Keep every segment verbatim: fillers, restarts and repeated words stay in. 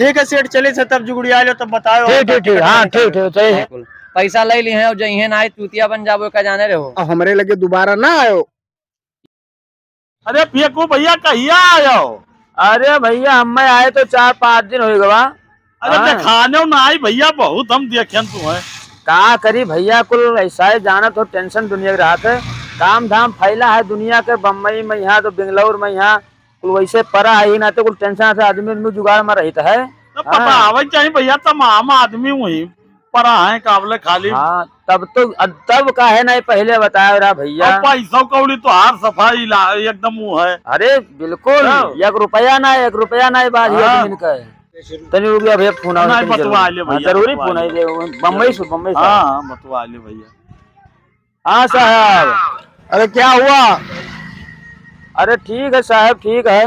ठीक है सेठ, चलित है तब जुगड़िया लो, तब बताओ। ठीक, ठीक, ठीक, हाँ, ठीक, ठीक, सही है। बिल्कुल। पैसा ले ली है और जइहे ना आए, चूतिया बन जाबो, का जाने रहो। अब हमरे लगे दोबारा ना आयो। अरे फेंकू भैया, कहिया आयो? अरे भैया, हमें आए तो चार पाँच दिन हो गवा। अरे हाँ। देखाने ना आई भैया, बहुत हम देखेन तू है। का करी भैया, कुल ऐसा है, जानत हो, tension दुनिया के रहत है। काम धाम फैला है दुनिया के, बम्बई में यहाँ तो बेंगलोर में यहाँ कुल वैसे परा है ही ना, तो कुल tension से आदमी, आदमी जुगाड़ में रहता है। तो हाँ। पता आवे चाहिए भैया, तमाम आदमी वहीं परा है, काबले खाली। हाँ, तब तो, तब काहे नहीं पहले बताया रहा भैया? अब पैसा कौड़ी तो हर सफाई ला, एकदम वो है। अरे बिल्कुल, हाँ। एक रुपया ना, एक रुपया ना बात ये हाँ। आदमी का है। तनी रुक जा भैया, फोन आवे, नहीं, तनी बतवा जरूरी। ले हाँ, भैया, जरूरी बतवा फोन ले। आई दे, बम्बई से, बम्बई से। हाँ, हाँ, बतवा ले भैया। हाँ साहब। अरे क्या हुआ? अरे ठीक है साहब, ठीक है।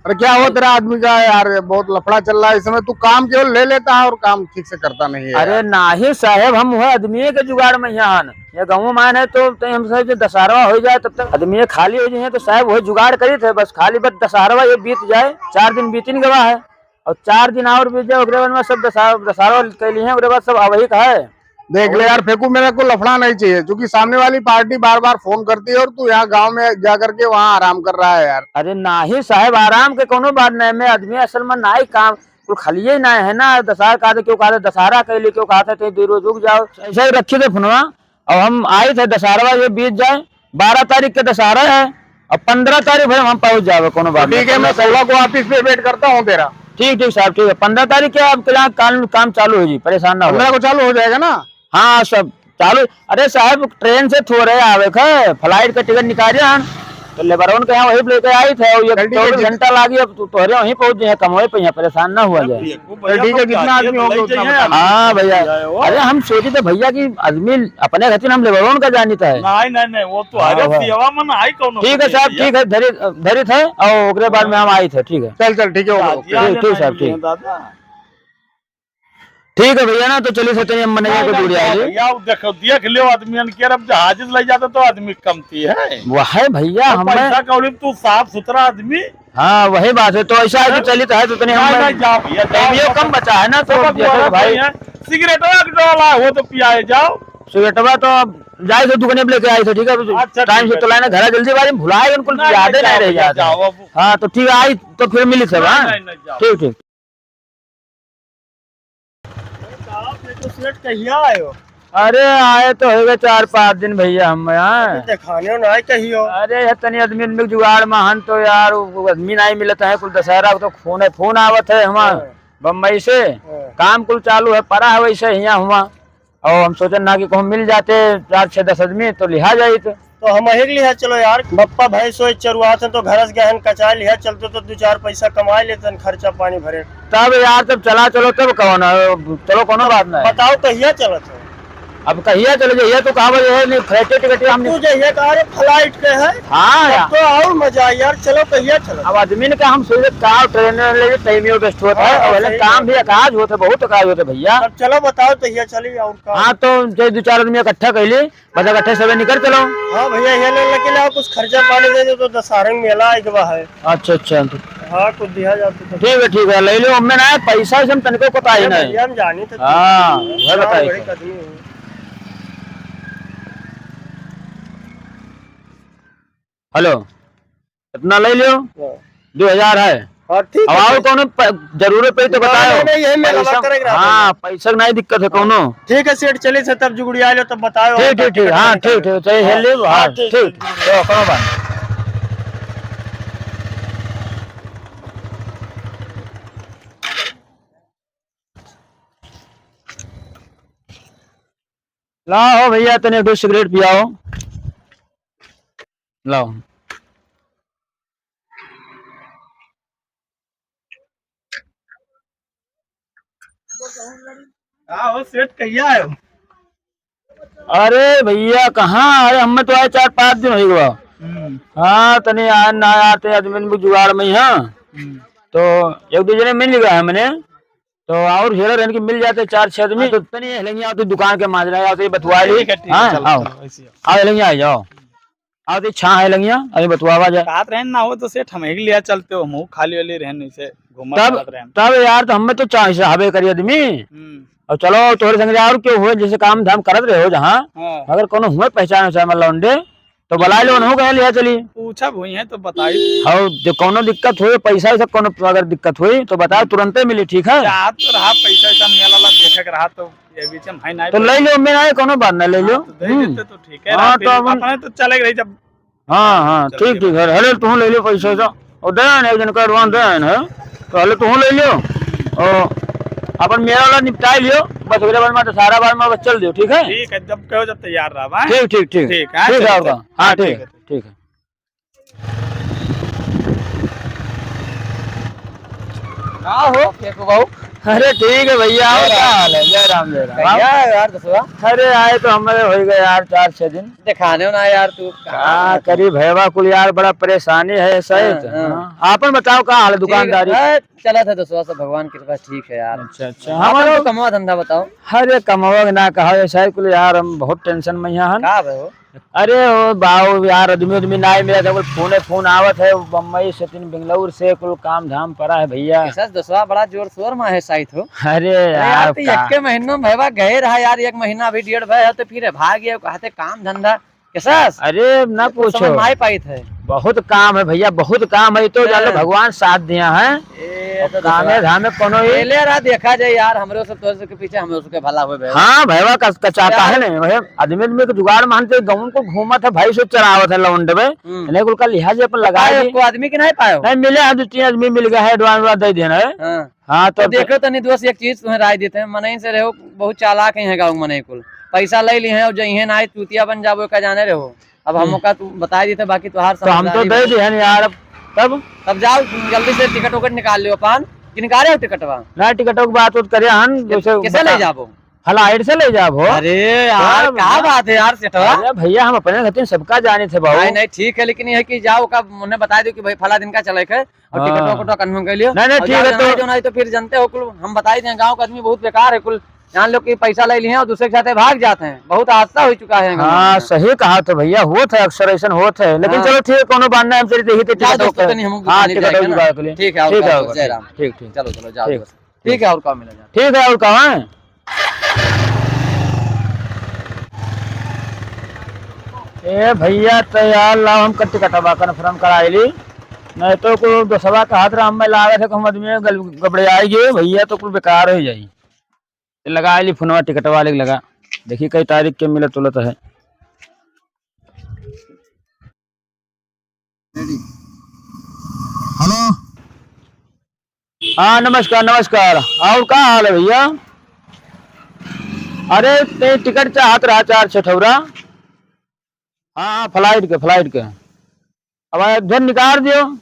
अरे क्या हुआ तेरा आदमी का यार, बहुत लफड़ा चल रहा है इस समय। तू काम केवल ले लेता है और काम ठीक से करता नहीं है अरे यार। नाही साहब, हम वह आदमी के जुगाड़ में यहाँ हन। ये गाँव में आए हैं तो, तो हम सोचे दशहरा हो जाए, तब तक आदमी खाली हो जाए तो साहब वही जुगाड़ करी थे, बस खाली बस दशहरा ये बीत जाए, चार दिन बीतिन गवा है। और चार दिन और बीत जाए, ओकरे बाद में सब दशहरा, दशहरा कैली हैं, ओकरे बाद सब आवही का है। देख ले यार फेंकू, मेरे को लफड़ा नहीं चाहिए, क्योंकि सामने वाली पार्टी बार बार फोन करती है और तू यहाँ गांव में जा करके वहाँ आराम कर रहा है यार। अरे नाही साहब, आराम के कोनो बात नहीं, मैं आदमी असल में नाही काम, कुल खलिए ही नहीं है ना, दशहरा का क्यों कहा था, दशहरा कैली क्यों कहा था, तो दो रोज रुक जाओ, ऐसे ही रखी थे फोनवा। अब हम आए थे, दशहरा ये बीत जाए, बारह तारीख के दशहरा है, अब पन्द्रह तारीख भर हम पहुँच जावे, कोनो बात ठीक नहीं। है, मैं सोलह को ऑफिस पे वेट करता हूँ तेरा। ठीक, ठीक साहब, ठीक है। पन्द्रह तारीख के आपके यहाँ काम, काम चालू हो जी, परेशान ना हो। पन्द्रह को चालू हो जाएगा ना? हाँ, सब चालू। अरे साहब, ट्रेन से थोड़े आवे थे, फ्लाइट का टिकट निकाले हन, तो लेबरवन के यहाँ वही लेके आई थे, और ये चल, ठीक है, चौबीस जी। घंटा लागी, अब तो तोहरे वहीं पहुँच जाए, कमवे पे यहाँ, परेशान ना हुआ जाए। चल, ठीक है, कितना आदमी होंगे उतना बता। हाँ भैया। अरे हम सोचे थे भैया कि आदमी अपने खातिर हम लेबरोन का जानी था। नहीं, नहीं, नहीं, वो तो हाँ, अरे हाँ। सेवा में ना आई कौनो ठीक है साहब, भैया। ठीक है, धरी, धरी थे और ओकरे बाद में हम आई थे, ठीक है। चल, चल, ठीक है, ओके, ओके। ठीक, ठीक साहब, ठीक। दादा। ठीक है भैया ना, तो चलिए सोचते हैं हम मनैया नहीं, को नहीं, जुड़े नहीं, आइए। भैया, वो देखो, देख लियो आदमी के, अब जहाज ले जाता तो आदमी कमती है। वह है भैया, और हमें पैसा कौड़ी तू साफ सुथरा आदमी। हाँ, वही बात है। तो ऐसा है कि हैं? चलित है तो तनी हम नहीं, नहीं, जाओ भैया, जाओ, टाइम ये जाओ। कम बचा है ना, तो सब देखो बुआरा भाई। कोई है, सिगरेटवा एक डोला हो तो पियाए जाओ। सिगरेटवा तो अब जाए थे दुकाने पे लेके आए थे, ठीक है? अच्छा, टाइम ठीक से है, तो लाए ना, ठीक है। घर जल्दी बारी में भुलाए, उनको नहीं, याद नहीं, नहीं जाओ रह भैया, जाता है। जाओ अब। हाँ, तो ठीक है, आई तो फिर मिली सब, नहीं, हाँ? नहीं, नहीं, जाओ। ठीक, ठीक। अरे साहब, ये तो सेठ कहिया आयो? अरे आए तो होगा चार पाँच दिन भैया हम यहाँ। अरे देखाने ना आए कहियो। अरे ये तनी आदमी, आदमी के जुगाड़ में हन तो यार, वो आदमी नहीं मिलत है, कुल दशहरा को तो फोन है, फोन आवत है हमार हाँ। बम्बई से। हाँ। काम कुल चालू है, परा है वैसे हियाँ हुआ। और हम सोचन ना कि कहूँ मिल जाते चार छः दस आदमी तो लिहा जाइत। तो हम अहिर लिहा चलो यार, बप्पा भैंस होए चरुआत है तो घर से गहन कचाए लिहा चलते तो दो चार पैसा कमाए लेतन, खर्चा पानी भरे। तब यार, तब चला चलो, तब कौन है? चलो, कोनो बात नहीं। बताओ कहिया चलत हो? अब कहिया चलो, जहिया तो कहा ये नहीं, फ्लाइट टिकट हम तू जहिया कहा रे फ्लाइट के है, हाँ तब यार। तो और मजा आई यार, चलो कहिया चलो। अब आदमी ने कहा हम सोचे का ट्रेन ले टाइम वेस्ट होता है, हाँ, और सही काम बात भी है। काज होते, बहुत काज होते भैया। अब चलो बताओ कहिया चली और का। हाँ, तो जे दो चार आदमी इकट्ठा कैली, बस इकट्ठे सबे निकल चलो। हाँ भैया, ये ले लेके लाओ, कुछ खर्चा पानी दे दो तो दशहरा में मेला आए के बा है। अच्छा, अच्छा, तो हाँ, कुछ दिया जाता तो। ठीक है, ठीक है, ले लो, हमें ना पैसा वैसा में तनिको पता ही अरे नहीं। भैया, हम जानी थे हाँ, तुम वह बताइए। बड़े आदमी हो। हेलो, इतना ले लियो, हाँ। दो हजार है। हाँ, ठीक अब है, और ठीक। कौनो प-, जरूरत पड़ी तो नहीं, बताओ। नहीं, नहीं, यही मेला पैसा, बात करेंगे, हाँ, पैसा के नहीं दिक्कत है कौनो। ठीक है सेठ, चलित है तब जुगड़िया लो, तब बताओ। ठीक, ठीक, ठीक, हाँ, ठीक, ठीक, चाहिए हाँ, ले लो, हाँ, हाँ, ठीक, ठीक, ठीक। ठीक, तो कौनो बात। लाओ भैया, तने एक ठो सिगरेट पियाओ। लाओ। का हो सेठ, कहिया आयो? अरे भैया, कहाँ? अरे, हमें तो आए चार पाँच दिन हो गवा। हम्म। हाँ, तनी आ, ना आते आदमी में जुगाड़ में ही, हाँ। हम्म। तो एक दो जने मिल गए हमने, तो और हेरा रहन के मिल जाते चार छह आदमी, तो तनी हेलंगिया होती दुकान के माजरा, या तो ये बतवा ली। ठीक है, ठीक है, हाँ, चलो, आओ। चलो, ऐसे ही आओ। आओ, हेलंगिया आ जाओ। आओ, तो छा हेलंगिया, अभी बतवावा जाए। कात रहन ना हो तो सेठ, हम ही लिया चलते हो, हम खाली वाली रहन इसे। घूमत तब, टहलत रहे। तब यार, तो हमें तो चाहे से हवे करी आदमी। हम्म। और चलो, तोहरे संग और क्यों हुए, जैसे काम धाम करत रहे हो जहाँ, हाँ। अगर कोनो हुए पहचान वहचान वाला लौंडे, तो बुलाए लो, उन्हों कहे लिया चली। पूछब हुई है तो बताई। और जो कोनो दिक्कत हुई, पैसा वैसा कोनो अगर दिक्कत हुई, तो बताओ, हम्म। तुरंते मिली, ठीक है? चाहत तो रहा, पैसा वैसा मेला ला देखे के रहा, तो ये बीच में है नहीं तो पैसा। ले लो, मैं आए, कोनो बात ना, ले हाँ, लो। तो दे हम्म। देते तो ठीक है, हाँ, फिर तो अपन अपने तो चले गए जब हाँ, हाँ, चलो, ठीक, ठीक है। ठीक है। हेले, तुहूँ ले लियो पैसा वैसा। और दे आन, एक जन का advance दे आन है। तो हेले, तुहूँ ले लियो। और अपन मेला वाला निपटाई लियो। बस ओकरे बाद में दशहरा बाद में बस चल दियो, ठीक है? ठीक है, जब कहो, जब तैयार रहा, हाँ? ठीक, ठीक, ठीक। ठीक है, ठीक है, चलो, और चलो। का? हाँ, हाँ, ठीक ठीक है, है, ठीक। ठीक है। का हो, फेंकू बाबू? अरे, ठीक है भैया, और जय का राम। हाल है? जय राम, जय राम। भैया, यार, दसवा। अरे, आए तो हमारे हो गए यार, चार छह दिन। दिखाने हो ना यार तू, का करी भैया कुल यार, बड़ा परेशानी है सहित। हाँ, हाँ। हाँ, आपन बताओ का हाल है ठीक है, दुकानदारी? है, चलत है दोस्तवा सब, भगवान की कृपा से ठीक है यार। अच्छा, अच्छा। आपन हमारो तो कमवा धंधा बताओ। अरे कमवा के ना कहा, ऐसा ही कुल यार, हम बहुत tension में यहाँ हन। का बे हो? अरे ओ बाऊ यार, आदमी, आदमी ना मिलत है, कुल फोने फोन आवत है, बम्बई से, तीन बेंगलौर से, कुल काम धाम पड़ा है भैया। कैसा दोस्तवा बड़ा जोर शोर में है साइत हो। अरे अरे यार, यार, तू का एक के महीना में भैया गए रहा यार, एक महीना अभी डेढ़ भय है तो फिर भाग गया, कहते काम धंधा। कैसा? अरे, ना कुछ पूछो। समझ में आ पाइत है। बहुत काम है भैया, बहुत काम है। ये तो जान लो, हाँ। भगवान साथ दिया है। ए, और तो कामे दूसरा। धामे कोनो ही। पहले रहा, देखा जाए यार, हमरे सब तोर के पीछे, हमरे सबके भला होए भाई। हाँ, भैया का, का चाहता यार। है नहीं, भैया, आदमी, आदमी के जुगाड़ मानते, गाँव को घूमत है, भाई से चरावत है लौंडे में। हम्म। नहीं, कुल का लिहाज अपन तो लगा पाए, दी। को आदमी के नहीं पाए हो? नहीं, मिले हैं, दो तीन आदमी मिल गए हैं, advance वाला दे देना है। हाँ। हाँ, तो तो देखो तनी दोस्त, एक चीज तुम्हें राय देते हैं, मनई से रहो, बहुत चालाक हैं गाँव के मनई कुल। पैसा ले ली हैं और जइहें ना आए, चूतिया बन जाबो, का जाने रहो। अब हम हम्म। का तू बताई देते, बाकी तोहार तो हम तो समझदारी दे बहुत। दिए हैं यार, अब तब? तब जाओ, जल्दी से टिकट उकट निकाल लियो अपन, कि निकाले हो टिकटवा? ना, टिकटों की बात उत करे हन, के-, जैसे कैसे ले बता-, जाबो? Flight से ले जाबो। अरे यार, हाँ, का भैया। बात है यार, सेठवा? अरे भैया, हम अपने खातिर सबका जाने थे बाबू। नहीं, नहीं, ठीक है, लेकिन ये है कि जाओ, का उन्हें बता दो कि भाई फला दिन का चले के, और हाँ। टिकटवा उकटवा confirm कर लियो। नहीं, नहीं, और ठीक जाओ, है, जाना तो है जो नहीं तो फिर जानते हो कुल, हम बताई दें, गाँव का आदमी बहुत बेकार है कुल, जान लो कि पैसा ले लिए हैं और दूसरे के साथ भाग जाते हैं, बहुत हादसा हो चुका है गाँव हाँ, में। सही कहा तो भैया, होत है, अक्सर ऐसन होत है, लेकिन हाँ। चलो ठीक है, कोनो बात नहीं, हम चलिए देखिए तो जाओ टिकट दोस्तों, उकट। तनी हम हाँ, दुकान टिकट जाए उकट ना। जुगाड़ कर लिए। ठीक है, और ठीक है, का, और जय राम। ठीक, ठीक। चलो, चलो, जाओ ठीक। दोस्त। ठीक है, और का मिला जाए? ठीक है, और का है? ए भैया, तो यार, लाओ, हम टिकटवा confirm कराई ली, नहीं तो कुल दोसवा का हाथ राम में लागत है, हम आदमी गल-, गबड़े आएगी भैया, तो कुल बेकार हो जाई। तो लगा ली फोनवा, टिकटवा वाले के लगा, देखी कई तारीख के मिलत उलत है। Hello। हाँ, नमस्कार, नमस्कार। और का हाल है भैया? अरे, ते टिकट चाहत रहा चार छठौरा। हाँ, हाँ, flight के, flight के। अब अयोध्या निकाल दियो।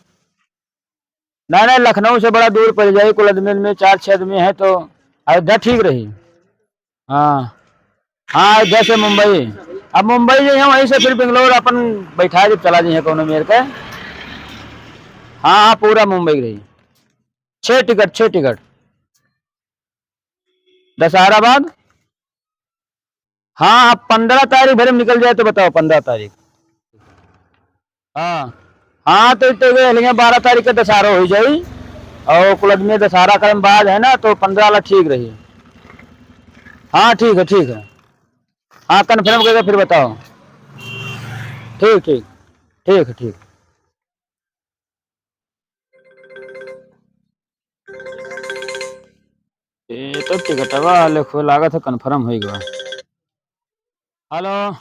नहीं, नहीं, लखनऊ से बड़ा दूर पड़ जाई, कुल आदमी में चार छह आदमी है तो अयोध्या ठीक रही। हाँ, हाँ, जैसे मुंबई, अब मुंबई जइहें, वहीं से फिर बेंगलोर अपन बैठा के चला जइहें कोनो मेर के। हाँ, हाँ, पूरा मुंबई रही। छह टिकट, छह टिकट। दशहरा बाद। हाँ, हाँ, पन्द्रह तारीख भरे में निकल जाए तो बताओ, पन्द्रह तारीख। हाँ, हाँ, तो, तो ये लेंगे, बारह तारीख के दशहरा हो जाई, और कुल आदमी दशहरा करम बाद है ना, तो पन्द्रह वाला ठीक रही। हाँ, ठीक है, ठीक है। हाँ, confirm करके फिर बताओ। ठीक, ठीक, ठीक, ठीक। ये तो टिकटवा वाले को लागत है confirm हो गया। Hello।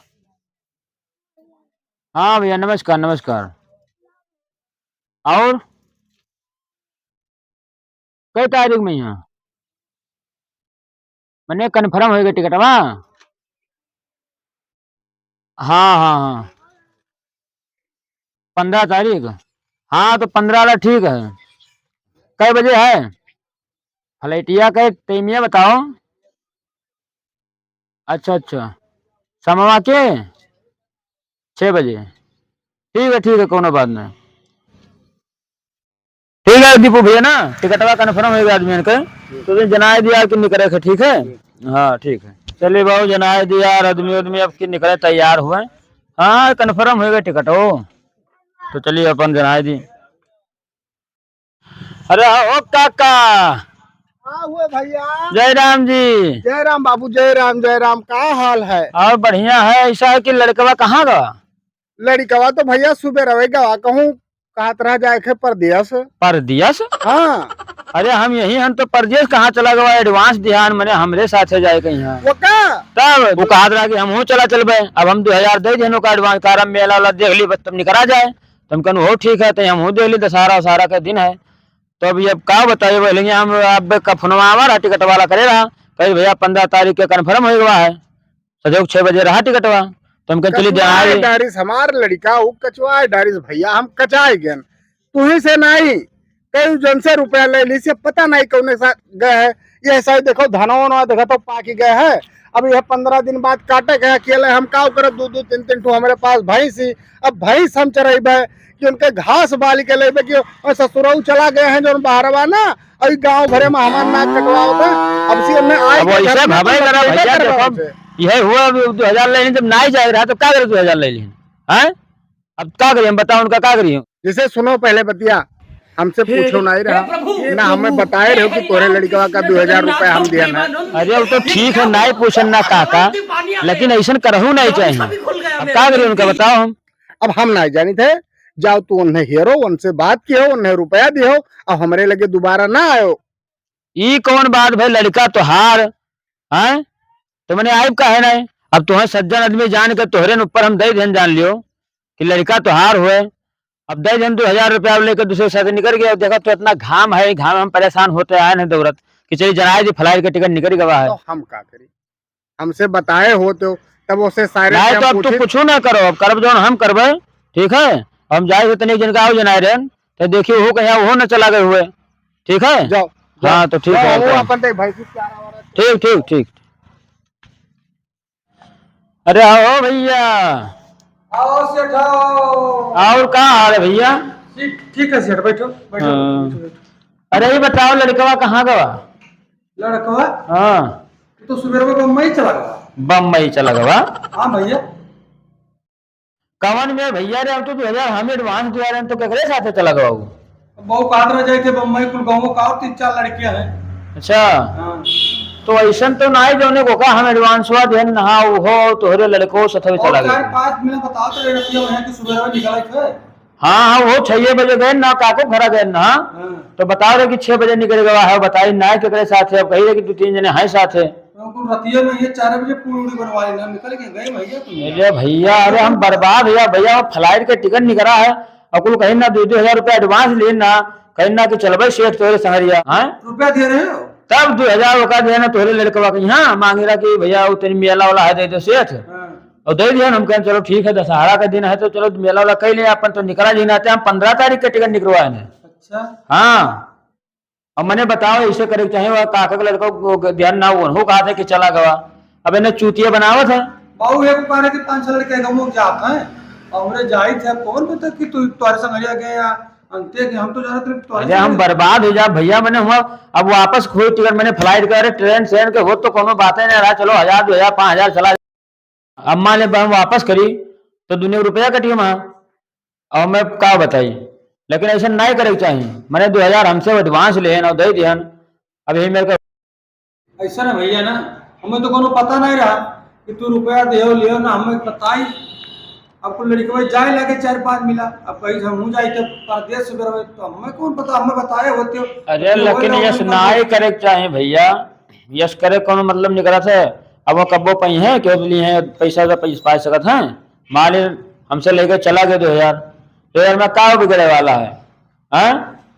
हाँ भैया, नमस्कार, नमस्कार। और कई तारीख में यहाँ? मने confirm हो गया टिकटवा? हाँ, हाँ, हाँ। पन्द्रह तारीख? हाँ, तो पन्द्रह वाला ठीक है। कै बजे है? फ्लाइटिया के टाइमिया बताओ। अच्छा, अच्छा। समवा के? छः बजे। ठीक है, ठीक है, कोनो बात नहीं। ठीक है दीपू भैया ना, टिकटवा confirm हो गया आदमी के, तो तुम जनाए दिया कि निकले के, ठीक है? हाँ, ठीक है। चलिए बाबू, जनाए दिया यार, आदमी, आदमी अब की निकले तैयार हुए। हाँ, confirm हो गया टिकट हो, तो चलिए अपन जनाए दी। अरे हो काका। हाँ हुए भैया। जय राम जी। जय राम बाबू, जय राम, जय राम। का हाल है? और बढ़िया है। ऐसा है कि लड़कवा कहाँ गवा? लड़कवा तो भैया सुबह रहे गवा कहूँ, कहत रहा जाए के परदेस। परदेस? हाँ। अरे हम यही हन तो परदेस कहाँ चला गवा? एडवांस दिहान मने हमरे साथे जाए के यहाँ। वो का? तब वो कहत रहा कि हमहूँ चला चलबे। अब हम दो हजार दे देन ओका एडवांस, तारा मेला वाला देख ली, बस तब निकरा जाए। तो हम कहन, "हो ठीक है, तो हमहूँ देख ली, दशहरा उशहरा के दिन है।" तो अभी अब का बताइए, बोले हम अब का फोनवा आवा रहा, टिकट वाला करे रहा, कहे, "भैया, पन्द्रह तारीख के कन्फर्म हो गवा है, सजोग छह बजे रहा टिकटवा।" तो हम कहे, "चलिए कचवा जाए।" डारिस हमार लड़िका, ऊ कचवा डारिस भैया, हम कचाए गए। तुही से नहीं, कई जन से रुपया ले ली से पता नहीं कौने सा गए है। ये साइड देखो, धनवा वनवा देखो तो पाकी गए है। अब यह पन्द्रह दिन बाद काटे के अकेले हम का करब? दो दो तीन तीन ठो हमरे पास भैंस ही। अब भैंस हम चराइबे कि उनके घास बाली के लेबे कि ओए ससुरऊ चला गए हैं जौन बाहरवा ना, अभी गाँव भरे में हमार नाक कटवावत है। अब सी हमने आई अब के घर ऐसे में भवे तो करा लपेटा भैया, करवावत देखो, है। यह हुआ अभी दो हजार ले ली, जब नाई जाए रहा तो का करे दो हजार ले ली? हैं? अब का करी हम, बताओ उनका का करी हम? जैसे सुनो पहले बतिया, हमसे पूछो नहीं रहा, ना हमें बताए रहो कि तोरे लड़कवा का दो हजार रुपया हम दिया ना। अरे वो तो ठीक है, नाई पूछन ना काका, लेकिन ऐसन करहू नहीं चाहिए। अब का करी उनका बताओ हम? अब हम नहीं जानी थे, जाओ तू उन्हें हेरो, उनसे बात कियो, उन्हें रुपया दियो, अब हमरे लगे दोबारा ना आयो। ई कौन बात भाई, लड़का तोहार, हैं? तो मने आइब काहे नहीं? अब तोहे सज्जन आदमी जान के तोहरे न ऊपर हम दे देन, जान लियो कि लड़का तोहार हुए। अब दे देन दो हजार रुपया लेके दूसरे के साथ निकल गया। अब देखा तो इतना घाम है, घाम हम परेशान होते आए हैं दौड़त कि चलिए जनाए जी फ्लाइट के टिकट निकल गवा है। तो हम का करी? हमसे बताए होत हो, तब उसे सारे नहीं से तो हम अब तू पूछे। कुछ ना करो, अब करब जौन हम करबे, ठीक है? हम जाए से तनिक जिनका आओ जनाए रहन, तो देखिए हो कहीं वो न चला गए हुए, ठीक है? जाओ, हाँ, जाओ। तो ठीक जाओ, है, वो तो अपन देख भाई, कुछ चारा वारा ठीक, ठीक, ठीक। अरे आओ भैया। आओ सेठ, आओ। और का हाल है भैया? ठीक, ठीक है सेठ, बैठो, बैठो, हाँ। बैठो, बैठो। अरे ये बताओ, लड़कवा कहाँ गवा? लड़कवा? हाँ। तो सुबेरवा बम्बई चला गवा। बम्बई चला गवा? हाँ भैया। कवन में भैया रे, अब तो दो हजार हम एडवांस दिया रहे, तो केकरे साथे चला गवा उ? अब बहू कहत रह जाए थे बम्बई, कुल गाँव का और तीन चार लड़कियाँ हैं। अच्छा। हाँ। तो ऐसन तो ना है जौने को का हम एडवांसवा देन ना, उहो तोहरे लड़को सथवे और चला गए। चार पाँच मिला बताओ तो रतिया वहाँ के सुबेरवा निकला थे। हाँ, हाँ, वो छह बजे गए ना, काको घरा गए ना। हाँ। तो बताओ रे कि छह बजे निकल गवा है, बताई ना केकरे साथे, अब कही रहे कि दो तीन जने हैं साथे। तो कुल रतिया में ये चार बजे पूरी उड़ी बनवा लेना, निकल के गए भैया तुम। अरे भैया, अरे हम बर्बाद भैया, भैया फ्लाइट के टिकट निकला है, और कुल कहीं ना दो दो हजार रुपया एडवांस लिए ना, कहीं ना कि चलबे सेठ तोरे संगरिया, हाँ? रुपया दे रहे हो? तब दो हजार ओका दिया ना तोहरे लड़कवा के यहाँ, मांगे रहा कि भैया वो तनी मेला वाला है, दे दो सेठ। हाँ। और दे दिया ना, हम कहें चलो ठीक है, दशहरा का दिन है तो चलो मेला वाला कह ले अपन, तो निकला जी ना, हम पन्द्रह तारीख के टिकट निकलवाए हैं। अच्छा। हाँ। अब मने बताओ ऐसे करे के चाहे, वह काका के लड़का को ध्यान ना हो, हो कहा था कि चला गवा, अब इन्हें चूतिया बनावत है। बाबू एक बार के पांच छह लड़के गाँव में जात हैं, और हमरे जाई थे, कौन पता कि तू तोहरे संगरिया गए या अंते के, हम तो जानत रहे तोहरे अरे हम संगरिया। बर्बाद हो जा भैया, मने हुआ अब वापस कोई टिकट मने फ्लाइट करे, ट्रेन, ट्रेन के हो तो कोनो बात है ना रहा, चलो हजार, दो हजार, पाँच हजार चला। अब मान ले हम वापस करी तो दुनिया रुपया कटियो वहाँ। अब मैं का बताई, लेकिन ऐसा नहीं करे के चाही। मने दो हजार हमसे एडवांस लेहन और दे दिहन। अब यही मेरे को ऐसा ना भैया ना, हमें तो कोनो पता नहीं रहा कि तू रुपया देहो लियो ना, हमें बताई। अब कुल लड़कवे जाए लगे चार पांच मिला, अब कहीं हम हूँ जाई तो परदेस से करवे, तो हमें कौन पता, हमें बताए होते हो। अरे तो लेकिन वही यस लोग नाई करे के चाही भैया, यस करे कोनो मतलब निकलत है। अब वो कब्बो पई है, क्यों लिए हैं, पैसा तो पै-, पाए सकत हैं, मान ली हमसे लेके चला गए दो हजार, दो हजार में का बिगड़े वाला है? हाँ?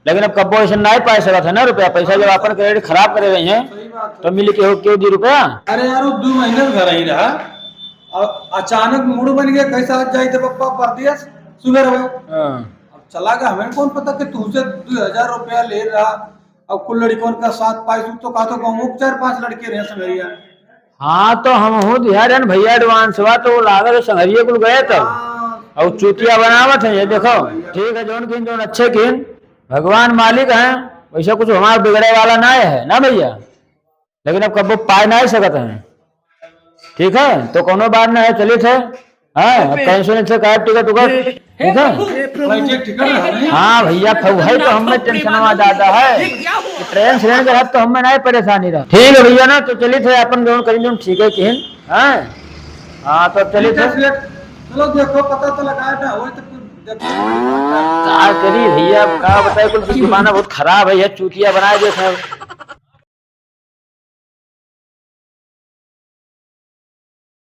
लेकिन अब कब्बो ऐसे नाई पाए सकत है ना रुपया, पैसा जब अपन क्रेडिट खराब करे रही हैं, सही बात है। तो मिल के हो क्यों दी रुपया? अरे यार, वो दो महीने में घर ही रहा, और अचानक मूड बन गया, कैसा आज जाई थे पप्पा परदेस, सुबह रहे। हाँ। अब चला गया, हमें कौन पता कि तुमसे दो हजार रुपया ले रहा, अब कुल लड़कों का साथ पाई, तो कहा तो गाँव में चार पांच लड़के रहे संगरिया। हाँ, तो हम हूँ दिया रहन भैया एडवांसवा, तो वो लागत है संगरिया कुल गए तब। हाँ। और चूतिया बनावत है, ये देखो। ठीक है, जौन किन, जौन अच्छे किन, भगवान मालिक हैं, वैसे कुछ हमारा बिगड़े वाला ना है ना भैया, लेकिन अब कब्बो पाए ना ही सकत हैं। ठीक है, तो कोनो बात ना है, चलित है, हाँ, अब tension से का टिकट उकट, ठीक है? भाई, जे टिकट रहा नहीं। हाँ भैया, फौहई तो हमें tension में ज्यादा है। Train से रहने के रहत तो हमें नहीं परेशानी रहा। ठीक है भैया ना, तो चलित है अपन जौन करी जौन ठीक है किहिन। हाँ, हाँ, तो चलित है। चलो देखो, पता तो लगाए ना, वही तो कुछ देखो। का करी भैया, अब का बताए, कुल जमाना बहुत खराब है, यह चूतिया बनाए देत है।